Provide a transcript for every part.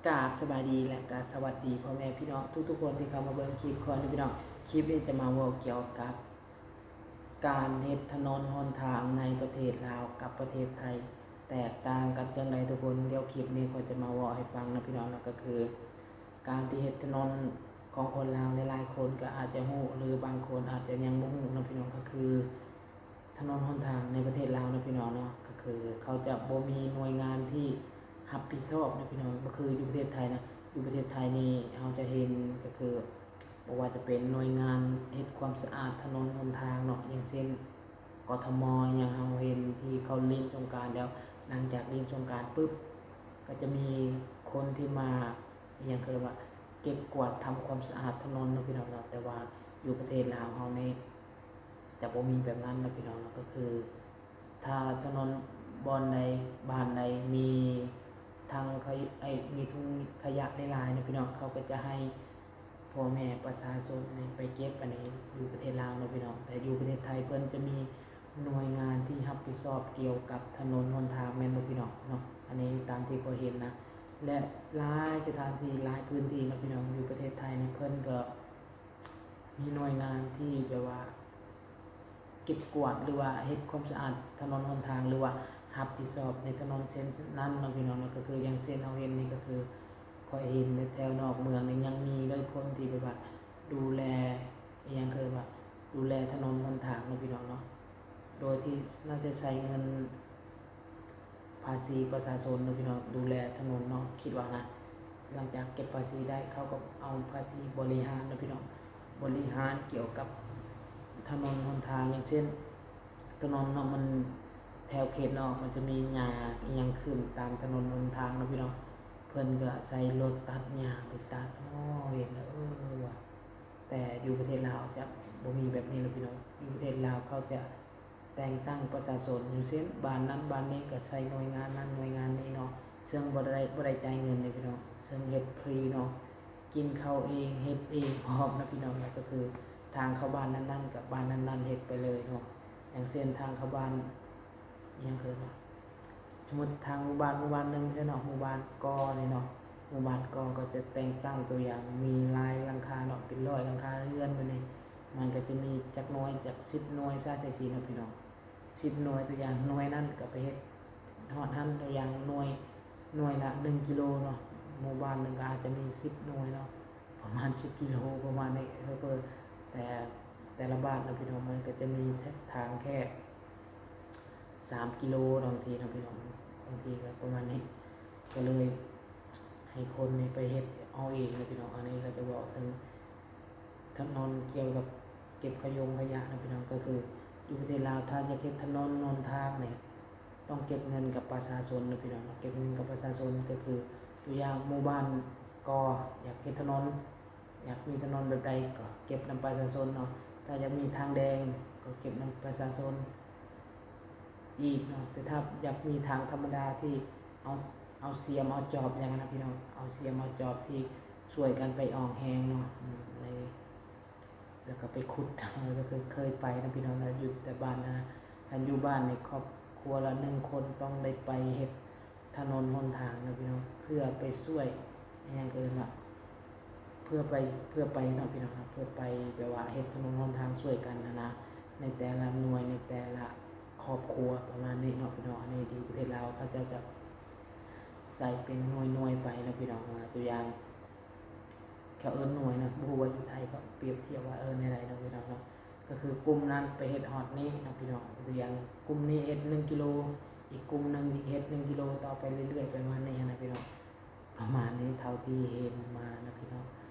ກາບສະບາຍດີ ແລະ ກະສະຫວັດດີພໍ່ແມ່ພີ່ນ້ອງທຸກໆຄົນທີ່ເຂົ້າມາເບິ່ງຄລິບຂ້ອຍເດີພີ່ນ້ອງ. ຄລິບນີ້ຈະມາເວົ້າກ່ຽວກັບການເຮັດຖະໜົນຫົນທາງໃນປະເທດລາວກັບປະເທດໄທ ແຕກຕ່າງກັນຈັ່ງໃດທຸກຄົນ. ດຽວຄລິບນີ້ຂ້ອຍຈະມາເວົ້າໃຫ້ຟັງເນາະພີ່ນ້ອງເນາະ. ກໍຄືການທີ່ເຮັດຖະໜົນຂອງຄົນລາວຫຼາຍໆຄົນກໍອາດຈະຮູ້ ຫຼືບາງຄົນອາດຈະຍັງບໍ່ຮູ້ເນາະພີ່ນ້ອງ. ກໍຄື ຖະໜົນຫົນທາງໃນປະເທດລາວເນາະພີ່ນ້ອງເນາະ ກໍຄືເຂົາຈະບໍ່ມີໜ່ວຍງານທີ່ຮັບຜິດຊອບເນາະພີ່ນ້ອງ. ບໍ່ຄືຢູ່ປະເທດໄທນະ, ຢູ່ປະເທດໄທນີ້ເຮົາຈະເຫັນ ກໍຄືບໍ່ວ່າຈະເປັນໜ່ວຍງານເຮັດຄວາມສະອາດຖະໜົນຫົນທາງເນາະ ຢ່າງເຊັ່ນ ກທມ ຫຍັງ ເຮົາເຫັນທີ່ເຂົາຫຼິ້ນສົງການແລ້ວ ຫຼັງຈາກຫຼິ້ນສົງການປຶບ ກໍຈະມີຄົນທີ່ມາ ຫຍັງ ເຂົາເອີ້ນວ່າເກັບກວາດທຳຄວາມສະອາດຖະໜົນເນາະພີ່ນ້ອງເນາະ. ແຕ່ວ່າຢູ່ປະເທດລາວເຮົານີ້ ຈະບໍ່ມີແບບນັ້ນເນາະພີ່ນ້ອງເນາະ. ກໍຄືຖ້າຖະໜົນບ່ອນໃດ ບ້ານໃດມີຖັງຂະ ເອີຍ ມີຖົງຂະຫຍະຫຼາຍໆເນາະພີ່ນ້ອງ ເຂົາກໍຈະໃຫ້ພໍ່ແມ່ປະຊາຊົນນີ້ໄປເກັບ. ອັນນີ້ຢູ່ປະເທດລາວເນາະພີ່ນ້ອງ. ແຕ່ຢູ່ປະເທດໄທເພິ່ນຈະມີໜ່ວຍງານທີ່ຮັບຜິດຊອບກ່ຽວກັບຖະໜົນຫົນທາງແມ່ນບໍ່ພີ່ນ້ອງເນາະ. ອັນນີ້ຕາມທີ່ຂ້ອຍເຫັນນະ ແລະ ຫຼາຍສະຖານທີ່ ຫຼາຍພື້ນທີ່ເນາະພີ່ນ້ອງ ຢູ່ປະເທດໄທນີ້ເພິ່ນກໍ ມີໜ່ວຍງານທີ່ແບບວ່າເກັບກວາດ ຫຼືວ່າເຮັດຄວາມສະອາດຖະໜົນຫົນທາງ ຫຼືວ່າຮັບຜິດຊອບໃນຖະໜົນເສັ້ນນັ້ນເນາະພີ່ນ້ອງເນາະ. ກໍຄືຢ່າງເຊັ່ນເຮົາເຫັນນີ້ ກໍຄືຂ້ອຍເຫັນແຖວນອກເມືອງນີ້ຍັງມີເລີຍ ຄົນທີ່ແບບວ່າດູແລ ອີ່ຫຍັງ ເອີ້ນວ່າດູແລຖະໜົນຫົນທາງເນາະພີ່ນ້ອງເນາະ ໂດຍທີ່ໜ້າຈະໃຊ້ເງິນ ພາສີປະຊາຊົນເນາະພີ່ນ້ອງ ດູແລຖະໜົນເນາະ ຄິດວ່ານະ. ຫຼັງຈາກເກັບພາສີໄດ້ ເຂົາກໍເອົາພາສີບໍລິຫານເນາະພີ່ນ້ອງ ບໍລິຫານກ່ຽວກັບຖະໜົນຫົນທາງ. ຢ່າງເຊັ່ນ ຖະໜົນເນາະ ມັນແຖວເຂດນອກ ມັນຈະມີຫຍ້າອີ່ຫຍັງຂຶ້ນຕາມຖະໜົນຫົນທາງເນາະພີ່ນ້ອງ ເພິ່ນກໍໃຊ້ລົດຕັດຫຍ້າໄປຕັດ. ໂອ້ ເຫັນແລ້ວ ເອີ ວ່າ ແຕ່ຢູ່ປະເທດລາວຈະບໍ່ມີແບບນີ້ເນາະພີ່ນ້ອງ. ຢູ່ປະເທດລາວເຂົາຈະ ແຕ່ງຕັ້ງປະຊາຊົນ ຢ່າງເຊັ່ນ ບ້ານນັ້ນບ້ານນີ້ກໍໃຊ້ໜ່ວຍງານນັ້ນໜ່ວຍງານນີ້ເນາະ ເຊິ່ງບໍ່ໄດ້ ບໍ່ໄດ້ຈ່າຍເງິນເດ້ພີ່ນ້ອງ ເຊິ່ງເຮັດຟຣີເນາະ ກິນເຂົ້າເອງ ເຮັດເອງພ້ອມນະພີ່ນ້ອງ. ແລ້ວກໍຄືທາງເຂົ້າບ້ານນັ້ນໆ ກັບບ້ານນັ້ນໆ ເຮັດໄປເລີຍເນາະ. ຢ່າງເຊັ່ນ ທາງເຂົ້າບ້ານ ອີ່ຫຍັງເອີ້ນວ່າ ສົມມຸດທາງໝູ່ບ້ານ ໝູ່ບ້ານໜຶ່ງເນາະ ໝູ່ບ້ານກໍນີ້ເນາະ ໝູ່ບ້ານກໍ ກໍຈະແຕ່ງຕັ້ງ ຕົວຢ່າງມີຫຼາຍຫຼັງຄາເນາະ ເປັນຮ້ອຍຫຼັງຄາເຮືອນ ບາດນີ້ມັນກໍຈະມີຈັກໜ່ວຍ ຈັກສິບໜ່ວຍຊະ ຈັ່ງຊີ້ເນາະພີ່ນ້ອງ. ສິບໜ່ວຍ ຕົວຢ່າງໜ່ວຍນັ້ນກໍໄປເຮັດຮອດຫັ້ນ ຕົວຢ່າງໜ່ວຍ ໜ່ວຍລະໜຶ່ງກິໂລເນາະ ໝູ່ບ້ານໜຶ່ງກໍອາດຈະມີສິບໜ່ວຍເນາະ ປະມານສິບກິໂລ ປະມານນີ້ ເອີ ແຕ່ ແຕ່ລະບ້ານເນາະພີ່ນ້ອງ ມັນກໍຈະມີທາງແຄ່ ສາມກິໂລບາງທີເນາະພີ່ນ້ອງ ບາງທີກໍປະມານນີ້ ກໍເລີຍໃຫ້ຄົນນີ້ໄປເຮັດເອົາເອງເນາະພີ່ນ້ອງ. ອັນນີ້ກໍຈະເວົ້າເຖິງຖະໜົນກ່ຽວກັບເກັບຂະຍົງຂະຫຍະເນາະພີ່ນ້ອງ ກໍຄືຢູ່ປະເທດລາວ ຖ້າຢາກເຮັດຖະໜົນຫົນທາງນີ້ ຕ້ອງເກັບເງິນກັບປະຊາຊົນເນາະພີ່ນ້ອງ ເກັບເງິນກັບປະຊາຊົນ ກໍຄືຕົວຢ່າງໝູ່ບ້ານກໍຢາກເຮັດຖະໜົນ ຢາກມີຖະໜົນແບບໃດກໍເກັບນຳປະຊາຊົນເນາະ ຖ້າຢາກມີທາງແດງກໍເກັບນຳປະຊາຊົນອີກເນາະ ແຕ່ຖ້າຢາກມີທາງທຳມະດາທີ່ເອົາ ເອົາສຽມເອົາຈອບຫຍັງນະພີ່ນ້ອງ ເອົາສຽມເອົາຈອບທີ່ຊ່ວຍກັນໄປອອກແຮງເນາະ ອືມ ໃນ ແລ້ວກໍໄປຂຸດ ເຮົາກໍເຄີຍ ເຄີຍໄປນະພີ່ນ້ອງນະ ຢູ່ແຕ່ບ້ານນະ ຄັນຢູ່ບ້ານນີ້ຄອບຄົວລະໜຶ່ງຄົນຕ້ອງໄດ້ໄປເຮັດ ຖະໜົນຫົນທາງເນາະພີ່ນ້ອງ ເພື່ອໄປຊ່ວຍ ອີ່ຫຍັງເອີ້ນວ່າ ເພື່ອໄປ ເພື່ອໄປເນາະພີ່ນ້ອງເນາະ ເພື່ອໄປແບບວ່າເຮັດຖະໜົນຫົນທາງຊ່ວຍກັນຫັ້ນນະ ໃນແຕ່ລະໜ່ວຍ ໃນແຕ່ລະຄອບຄົວ ປະມານນີ້ເນາະພີ່ນ້ອງ. ອັນນີ້ຢູ່ປະເທດລາວ ເຂົາເຈົ້າຈະໃສ່ເປັນໜ່ວຍໆໄປເນາະພີ່ນ້ອງ ຕົວຢ່າງ ເຂົາເອີ້ນໜ່ວຍນະ ບໍ່ຮູ້ວ່າຢູ່ໄທເຂົາປຽບທຽບວ່າເອີ້ນແນວໃດເນາະພີ່ນ້ອງເນາະ ກໍຄືກຸ່ມນັ້ນໄປເຮັດຮອດນີ້ເນາະພີ່ນ້ອງ ຕົວຢ່າງກຸ່ມນີ້ເຮັດໜຶ່ງກິໂລ ອີກກຸ່ມໜຶ່ງອີກເຮັດໜຶ່ງກິໂລ ຕໍ່ໄປເລື້ອຍໆ ປະມານນີ້ຫັ້ນນະພີ່ນ້ອງ ປະມານນີ້ເທົ່າທີ່ເຫັນມານະພີ່ນ້ອງ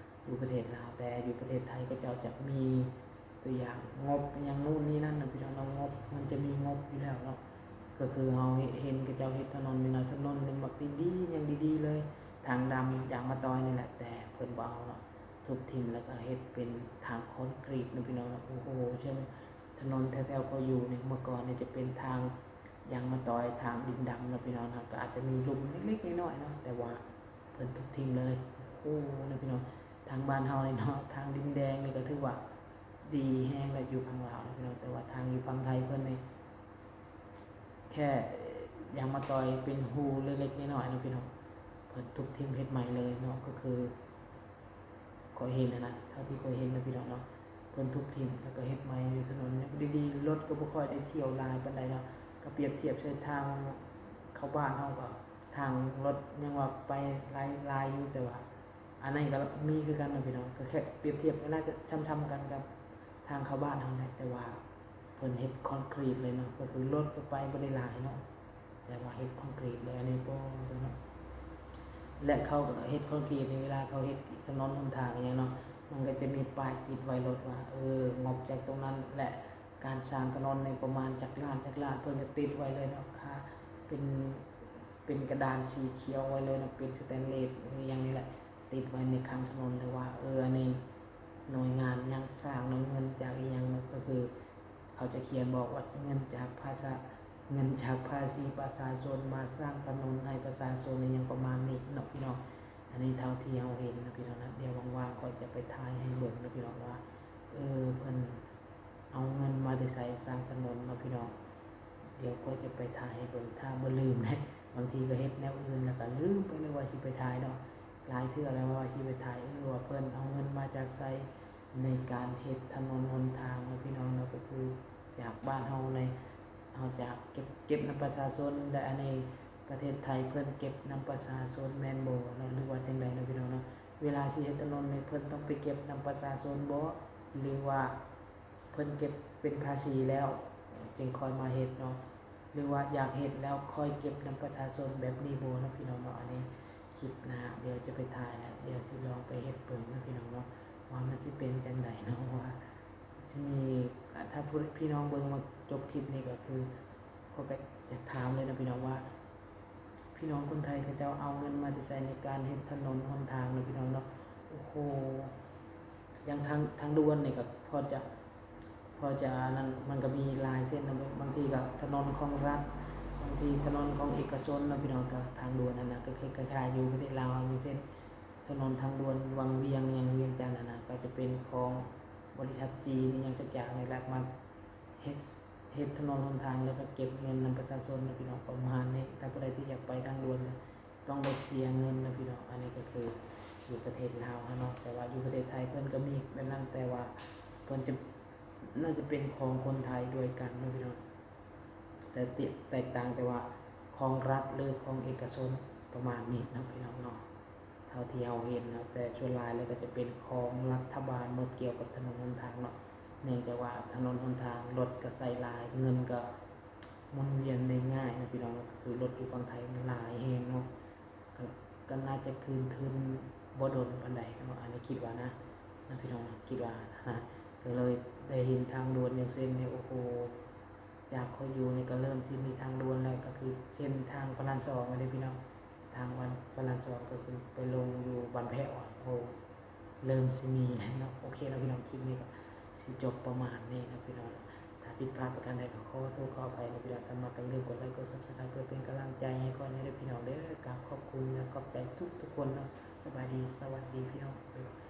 ຢູ່ປະເທດລາວ. ແຕ່ຢູ່ປະເທດໄທເຂົາເຈົ້າຈະມີຕົວຢ່າງງົບຫຍັງໂນ່ນນີ້ນັ້ນນະພີ່ນ້ອງເນາະ ງົບ ມັນຈະມີງົບຢູ່ແລ້ວເນາະ ກໍຄືເຮົາເຫັນ ເຫັນເຂົາເຈົ້າເຮັດຖະໜົນນີ້ນະ ຖະໜົນນີ້ມັກດີໆ ຫຍັງດີໆເລີຍ ທາງດຳຢາງມະຕອຍນີ້ແຫຼະ ແຕ່ເພິ່ນບໍ່ເອົາເນາະ ທຸບຖິ້ມແລ້ວກໍເຮັດເປັນທາງຄອນກຣີດເນາະພີ່ນ້ອງເນາະ. ໂອ້ໂຫ ເຊິ່ງຖະໜົນແຖວໆຂ້ອຍຢູ່ນີ້ ເມື່ອກ່ອນນີ້ຈະເປັນທາງຢາງມະຕອຍ ທາງດິນດຳເນາະພີ່ນ້ອງເນາະ ກໍອາດຈະມີຫຼຸມເລັກໆນ້ອຍໆເນາະ ແຕ່ວ່າເພິ່ນທຸບຖິ້ມເລີຍ. ໂອ້ໂຫ ເນາະພີ່ນ້ອງ ທາງບ້ານເຮົານີ້ເນາະ ທາງດິນແດງນີ້ກໍຖືວ່າດີແຮງແຫຼະ ຢູ່ຝັ່ງລາວເນາະພີ່ນ້ອງ ແຕ່ວ່າທາງຢູ່ຝັ່ງໄທເພິ່ນນີ້ ແຄ່ຢາງມະຕອຍເປັນຮູເລັກໆນ້ອຍໆເນາະພີ່ນ້ອງ ເ ເພິ່ນທຸບຖິ້ມເຮັດໃໝ່ເລີຍເນາະ ກໍຄືຂ້ອຍເຫັນຫັ້ນນະ ເທົ່າທີ່ຂ້ອຍເຫັນນະພີ່ນ້ອງເນາະ ເພິ່ນທຸບຖິ້ມແລ້ວກໍເຮັດໃໝ່ຢູ່ຖະໜົນຍັງດີໆ ລົດກໍບໍ່ຄ່ອຍໄດ້ທ່ຽວຫຼາຍປານໃດເນາະ ກໍປຽບທຽບໃສ່ທາງເຂົ້າບ້ານເຮົາ ກໍທາງລົດຍັງວ່າໄປຫຼາຍ ຫຼາຍຢູ່ ແຕ່ວ່າ ອັນນັ້ນກໍມີຄືກັນເນາະພີ່ນ້ອງ ກໍແຄ່ປຽບທຽບກໍໜ້າຈະຊ່ຳໆກັນກັບທາງເຂົ້າບ້ານເຮົາແຫຼະ ແຕ່ວ່າເພິ່ນເຮັດຄອນກຣີດເລີຍເນາະ ກໍຄືລົດກໍໄປບໍ່ໄດ້ຫຼາຍເນາະ ແຕ່ວ່າເຮັດຄອນກຣີດເລີຍ ອັນນີ້ບໍ່ເນາະ ແລະ ເຂົາກໍເຮັດຄອນກຣີດໃນເວລາເຂົາເຮັດຖະໜົນຫົນທາງອີ່ຫຍັງເນາະ ມັນກໍຈະມີປ້າຍຕິດໄວ້ລົດວ່າ ເອີ ງົບຈາກຕົງນັ້ນ ແລະ ການສ້າງຖະໜົນໃນປະມານຈັກລ້ານ ຈັກລ້ານ ເພິ່ນກໍຕິດໄວ້ເລີຍເນາະ ຄ່າເປັນ ເປັນກະດານສີຂຽວໄວ້ເລີຍເນາະ ເປັນສະແຕນເລສ ຫຼື ຫຍັງນີ້ແຫຼະ ຕິດໄວ້ໃນຂ້າງຖະໜົນເລີຍວ່າ ເອີ ອັນນີ້ໜ່ວຍງານຫຍັງສ້າງເນາະ ເງິນຈາກອີ່ຫຍັງເນາະ ກໍຄືເຂົາຈະຂຽນບອກວ່າເງິນຈາກພາສາ ເງິນຈາກພາສີປະຊາຊົນມາສ້າງຖະໜົນໃຫ້ປະຊາຊົນ ອີ່ຫຍັງປະມານນີ້ເນາະພີ່ນ້ອງ ອັນນີ້ເທົ່າທີ່ເຮົາເຫັນນະພີ່ນ້ອງນະ ດຽວວ່າງໆຂ້ອຍຈະໄປຖ່າຍໃຫ້ເບິ່ງນະພີ່ນ້ອງວ່າ ເອີ ເພິ່ນ ເອົາເງິນມາແຕ່ໃສສ້າງຖະໜົນເນາະພີ່ນ້ອງ ດຽວຂ້ອຍຈະໄປຖ່າຍໃຫ້ເບິ່ງ ຖ້າບໍ່ລືມເດ້ ບາງທີກໍເຮັດແນວອື່ນແລ້ວກໍລືມໄປເລີຍວ່າຊິໄປຖ່າຍເນາະ ຫຼາຍເທື່ອແລ້ວວ່າຊິໄປຖ່າຍ ເອີ ວ່າເພິ່ນເອົາເງິນມາຈາກໃສໃນການເຮັດຖະໜົນຫົນທາງເນາະພີ່ນ້ອງເນາະ ກໍຄືຈາກບ້ານເຮົາໃນ ເຮົາຈາກເກັບ ເກັບນຳປະຊາຊົນ ແລະ ອັນນີ້ປະເທດໄທເພິ່ນເກັບນຳປະຊາຊົນແມ່ນບໍ່ເນາະ ຫຼືວ່າຈັ່ງໃດເນາະພີ່ນ້ອງເນາະ ເວລາຊິເຮັດຖະໜົນນີ້ເພິ່ນຕ້ອງໄປເກັບນຳປະຊາຊົນບໍ່ ຫຼືວ່າ ເພິ່ນເກັບເປັນພາສີແລ້ວຈຶ່ງຄ່ອຍມາເຮັດເນາະ ຫຼືວ່າຢາກເຮັດແລ້ວຄ່ອຍເກັບນຳປະຊາຊົນແບບນີ້ບໍ່ເນາະພີ່ນ້ອງເນາະ ອັນນີ້ຄລິບໜ້າດຽວຈະໄປຖ່າຍແລ້ວ ດຽວຊິລອງໄປເຮັດເບິ່ງເນາະພີ່ນ້ອງເນາະ ວ່າມັນຊິເປັນຈັ່ງໃດເນາະ ວ່າຊິມີ ອາ ຖ້າຜູ້ ພີ່ນ້ອງເບິ່ງມາຈົບຄລິບນີ້ກໍຄື ຂ້ອຍກໍຢາກຖາມເລີຍນະພີ່ນ້ອງວ່າ ພີ່ນ້ອງຄົນໄທເຂົາເຈົ້າເອົາເງິນມາແຕ່ໃສໃນການເຮັດຖະໜົນຫົນທາງເນາະພີ່ນ້ອງເນາະ ໂອ້ໂຫ ຢ່າງທາງ ທາງດ່ວນນີ້ກໍພໍຈະ ພໍຈະອັນນັ້ນ ມັນກໍມີຫຼາຍເສັ້ນນະ ບາງທີກໍຖະໜົນຂອງລັດ ບາງທີຖະໜົນຂອງເອກະຊົນເນາະພີ່ນ້ອງ ທາງ ທາງດ່ວນຫັ້ນນະ ກໍຄືຄ້າຍໆຢູ່ປະເທດລາວ ຢ່າງເຊັ່ນ ຖະໜົນທາງດ່ວນວັງວຽງ ຫຍັງວຽງຈັນຫັ້ນນະ ກໍຈະເປັນຂອງບໍລິສັດຈີນ ອີ່ຫຍັງສັກຢ່າງນີ້ແຫຼະ ມາເຮັດ ເຮັດຖະໜົນຫົນທາງ ແລ້ວກໍເກັບເງິນນຳປະຊາຊົນເນາະພີ່ນ້ອງ ປະມານນີ້ ຖ້າຜູ້ໃດທີ່ຢາກໄປທາງດ່ວນກໍຕ້ອງໄດ້ເສຍເງິນເນາະພີ່ນ້ອງ ອັນນີ້ກໍຄືຢູ່ປະເທດລາວເຮົາເນາະ ແຕ່ວ່າຢູ່ປະເທດໄທເພິ່ນກໍມີແບບນັ້ນ ແຕ່ວ່າເພິ່ນຈະ ໜ້າຈະເປັນຂອງຄົນໄທດ້ວຍກັນເນາະພີ່ນ້ອງ ແຕ່ ແຕກຕ່າງແຕ່ວ່າຂອງລັດ ຫຼື ຂອງເອກະຊົນ ປະມານນີ້ເນາະພີ່ນ້ອງເນາະ ເທົ່າທີ່ເຮົາເຫັນເນາະ ແຕ່ສ່ວນຫຼາຍແລ້ວກໍຈະເປັນຂອງລັດຖະບານໝົດ ກ່ຽວກັບຖະໜົນຫົນທາງເນາະ ເນື່ອງຈາກວ່າຖະໜົນຫົນທາງລົດກໍໃຊ້ຫຼາຍ ເງິນກໍໝູນວຽນໄດ້ງ່າຍເນາະພີ່ນ້ອງເນາະ ກໍຄືລົດຢູ່ຝັ່ງໄທມັນຫຼາຍແຮງເນາະ ກໍ ກໍໜ້າຈະຄືນທຶນບໍ່ດົນປານໃດເນາະ ອັນນີ້ຄິດວ່ານະ ນະພີ່ນ້ອງເນາະ ຄິດວ່ານະ ກໍເລີຍໄດ້ເຫັນທາງດ່ວນ ຢ່າງເຊັ່ນນີ້ ໂອ້ໂຫ ຈາກຂ້ອຍຢູ່ນີ້ກໍເລີ່ມຊິມີທາງດ່ວນແລ້ວ ກໍຄືເສັ້ນທາງພະລາມສອງຫັ້ນເດ້ພີ່ນ້ອງ ທາງວັນພະລາມສອງ ກໍຄືໄປລົງຢູ່ບ້ານແພ້ວ ໂອ້ ເລີ່ມຊິມີແລ້ວເນາະ ໂອເຄເນາະພີ່ນ້ອງ ຄລິບນີ້ກໍຊິຈົບປະມານນີ້ເນາະພີ່ນ້ອງ ຖ້າຜິດພາດປະການໃດກໍຂໍໂທດຂໍອະໄພເນາະພີ່ນ້ອງ ຖ້າມັກກໍຢ່າລືມກົດໄລກົດ Subscribe ເພື່ອເປັນກຳລັງໃຈໃຫ້ຂ້ອຍແດ່ເດີພີ່ນ້ອງເດີ ກາບຂອບຄຸນ ແລະ ຂອບໃຈທຸກໆຄົນເນາະ ສະບາຍດີ ສະຫວັດດີພີ່ນ້ອງ ບາຍບາຍ.